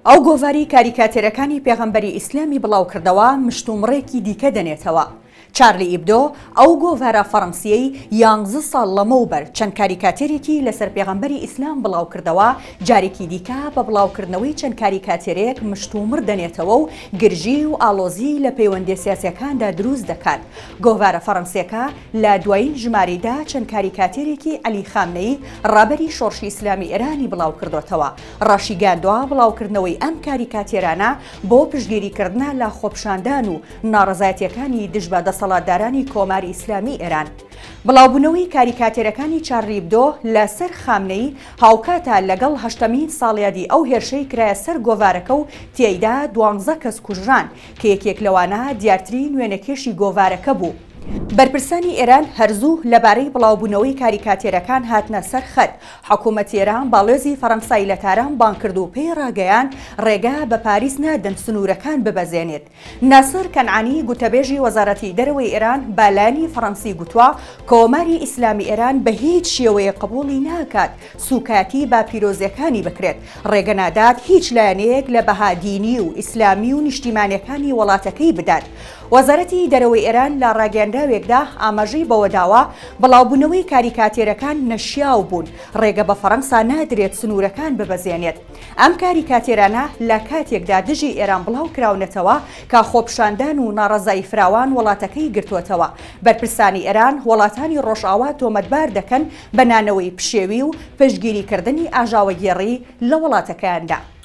ئەو گۆڤاری کاریکاتێرەکانی پێغەمبەری ئیسلامی بڵاوکردەوە مشتومڕێکی دیکە دەنێتەوە. چارلی ئیبدۆ، ئەو گۆڤارە فەڕەنسییەی یانزە ساڵ لەمەوبەر چەند کاریکاتێرێکی لەسەر پێغەمبەری ئیسلام بڵاوکردەوە، جارێکی دیکە بە بڵاوکردنەوەی چەند کاریکاتێرێک مشتومڕ دەنێتەوە و گرژی و ئاڵۆزی لە پەیوەندییە سیاسییەکاندا دروست دەکات. گۆڤارە فەڕەنسییەکە لە دوایین ژمارەیدا چەند کاریکاتێرێکی عەلی خامنەیی، ڕابەری شۆڕشی ئیسلامی ئێرانی بڵاوکردۆتەوە. ڕاشیگەیاندوە، بڵاوکردنەوەی ئەم کاریکاتێرانە بۆ پشتگیریکردنە لە خۆپیشاندان و ناڕەزایەتییەکانی دژ بە دەسەڵاتدارانی کۆماری ئیسلامی ئێران. بڵاوبوونەوەی کاریکاتێرەکانی چارلی ئیبدۆ لە سەر خامنەیی هاوکاتە لەگەڵ هەشتەمین ساڵیادی ئەو هێرشەی کرایە سەر گۆڤارەکە و تێیدا دوانزە کەس کوژران کە یەکێک لەوانە دیارترین وێنەکێشی گۆڤارەکە بوو. بەرپرسانی ئێران هەر زوو لەبارەی بڵاوبوونەوەی کاریکاتێرەکان هاتنە سەر خەت. حکوومەتی ئێران باڵیۆزی فەرەنسای لە تاران بانگ کرد و پێی ڕاگەیاند ڕێگە بە پاریس نادەن سنوورەکان ببەزێنێت. ناسر کەنعانی گوتەبێژی وەزارەتی دەرەوەی ئێران بە لایەنی فەرەنسی گوتووە کۆماری ئیسلامی ئێران بە هیچ شێوەیەک قبووڵی ناکات سووکایەتی بە پیرۆزییەکانی بکرێت، ڕێگە نادات هیچ لایەنێک لە بەها دینی و ئیسلامی و نیشتیمانییەکانی وڵاتەکەی بدات. وەزارەتی دەرەوەی ئێران لە ڕاگەیەنراوێکدا ئاماژەی بەوەداوە، بڵاوبوونەوەی کاریکاتێرەکان نەشیاو بوون، ڕێگە بە فەرەنسا نادرێت سنوورەکان ببەزێنێت. ئەم کاریکاتێرانە لە کاتێکدا دژی ئێران بڵاوکراونەتەوە کە خۆپیشاندان و ناڕەزایی فراوان وڵاتەکەی گرتووەتەوە. بەرپرسانی ئێران وڵاتانی ڕۆژئاوا تۆمەتبار دەکەن بە نانەوەی پشێوی و پشتگیریکردنی ئاژاوەگێڕی لە وڵاتەکەیاندا.